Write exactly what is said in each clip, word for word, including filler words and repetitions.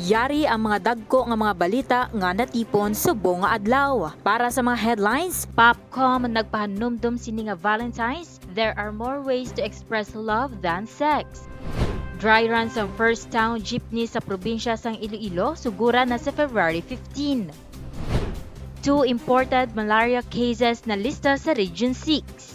Yari ang mga dagko nga mga balita nga natipon subong nga adlaw. Para sa mga headlines, POPCOM nagpahanumdom sini nga Valentine's, there are more ways to express love than sex. Dry run sang first town jeepney sa probinsya sang Iloilo, sugura na sa February fifteen. Two imported malaria cases na lista sa Region six.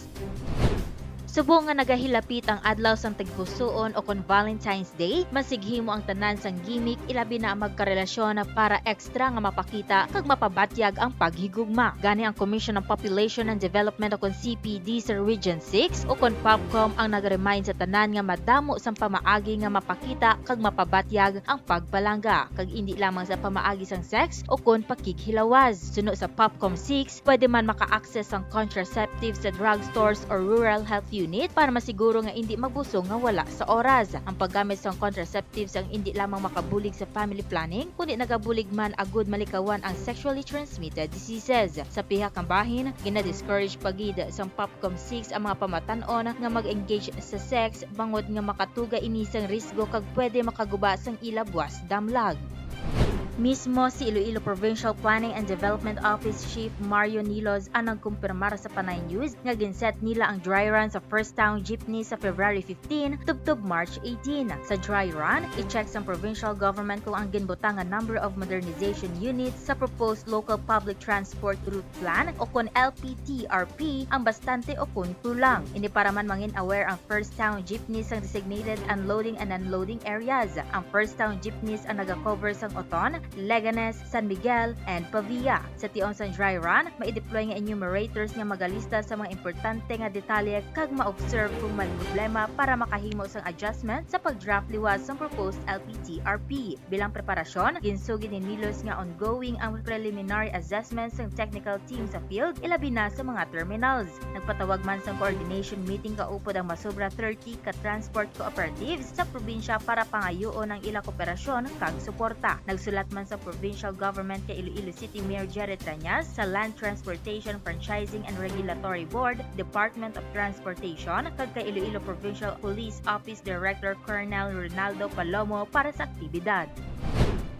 Subong nga nagahilapit ang adlaw sang tigpusoon o kon Valentine's Day, masighimo ang tanan sang gimik, ilabi na ang magkarelasyon, para extra nga mapakita kag mapabatyag ang paghigugma. Gani ang Commission on Population and Development o kon C P D sa Region six o kon POPCOM ang nag-remind sa tanan nga madamo sang pamaagi nga mapakita kag mapabatyag ang pagpalangga, kag indi lamang sa pamaagi sang sex o kon pakighilawas. Suno sa POPCOM six, pwede man maka-access sang contraceptive sa drugstores or rural health unit para masiguro nga indi magbusong nga wala sa oras. Ang paggamit sang contraceptives ang indi lamang makabulig sa family planning, kundi nagabulig man agud malikawan ang sexually transmitted diseases. Sa pihak nga bahin, gina-discourage pa gid sang POPCOM six ang mga pamatan-on nga mag-engage sa sex, bangod nga makatuga ini sang risgo kag pwede makaguba sang ila buwas damlag. Mismo si Iloilo Provincial Planning and Development Office Chief Mario Nilos ang nagkumpirmar sa Panay News nga ginset nila ang dry run sa first town jeepney sa February fifteen tubtob March eighteen. Sa dry run, i-check sang provincial government kung ang ginbutang nga number of modernization units sa proposed local public transport route plan o kon L P T R P ang bastante o kon kulang. Ini para man mangin aware ang first town jeepneys sang designated unloading and unloading areas. Ang first town jeepneys ang naga-cover sang Oton, Leganes, San Miguel, and Pavia. Sa tion sang dry run, mai-deploy nga enumerators nga magalista sa mga importante nga detalye kag ma-observe kung may problema para makahimo sang adjustment sa pag-draft liwat sang proposed L P T R P. Bilang preparasyon, ginsugid ni Nilos nga ongoing ang preliminary assessment sang technical team sa field, ilabi na sa mga terminals. Nagpatawag man sang coordination meeting kaupod ang masobra thirty ka transport cooperatives sa probinsya para pangayuon ang ila kooperasyon kag suporta. Nagsulat man sa provincial government kay Iloilo City Mayor Jerry Treñas, sa Land Transportation Franchising and Regulatory Board, Department of Transportation, kag kay Iloilo Provincial Police Office Director Colonel Ronaldo Palomo para sa aktibidad.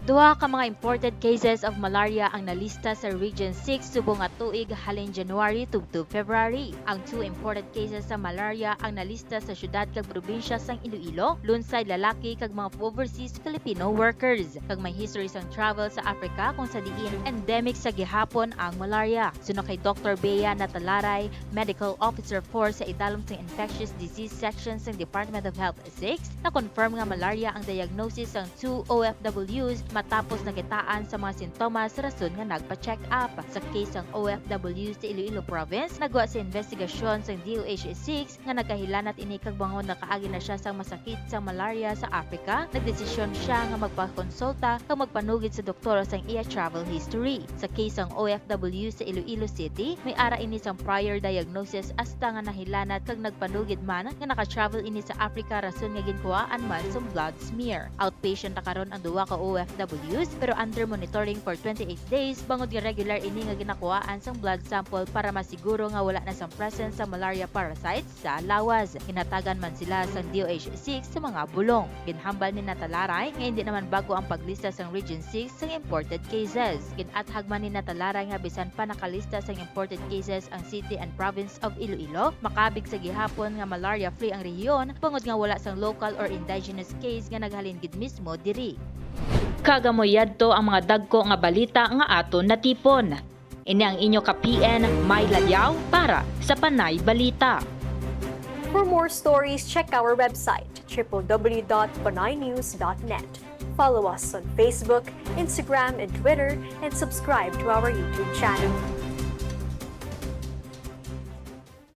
Duha ka mga imported cases of malaria ang nalista sa Region six subong nga tuig halin January tubtob February. Ang two imported cases sa malaria ang nalista sa syudad kag probinsya sang Iloilo, lunsay lalaki kag mga overseas Filipino workers, kag may history sang travel sa Africa kung sa diin endemic sa gihapon ang malaria. Suno kay Doktor Bea Natalaray, Medical Officer four sa idalom sang Infectious Disease Section sang Department of Health six, na-confirm nga malaria ang diagnosis sang two O F Ws matapos nakitaan sa mga sintomas rason nga nagpa-check up. Sa case sang O F W sa Iloilo Province, nagwa sa investigasyon sang D O H six nga nagkahilanat ini kag bangod nakaagi na siya sang masakit sang malaria sa Africa, nagdesisyon siya nga magpakonsulta kag magpanugid sa doktor sang iya travel history. Sa case sang O F W sa Iloilo City, may ara ini sang prior diagnosis hasta nga nahilanat kag nagpanugid man nga naka-travel ini sa Africa rason nga ginkuhaan man sang blood smear. Outpatient na karon ang duha ka O F Ws, pero under monitoring for twenty-eight days bangod nga regular ini nga ginakuhaan sang blood sample para masiguro nga wala na sang presence sa malaria parasites sa lawas. Ginhatagan man sila sang D O H six sa mga bulong. Ginhambal ni Natalaray nga indi naman bag-o ang paglista sang Region six sang imported cases. Gin-athag man ni Natalaray nga bisan pa nakalista sang imported cases ang city and province of Iloilo, makabig sa gihapon nga malaria-free ang rehiyon bangod nga wala sang local or indigenous case nga naghalin gid mismo diri. Kag amo yadto ang mga dagko nga balita nga aton natipon. Ini ang inyo ka P N, May Ladiaw, para sa Panay Balita. For more stories, check our website, triple W dot panaynews dot net. Follow us on Facebook, Instagram, and Twitter, and subscribe to our YouTube channel.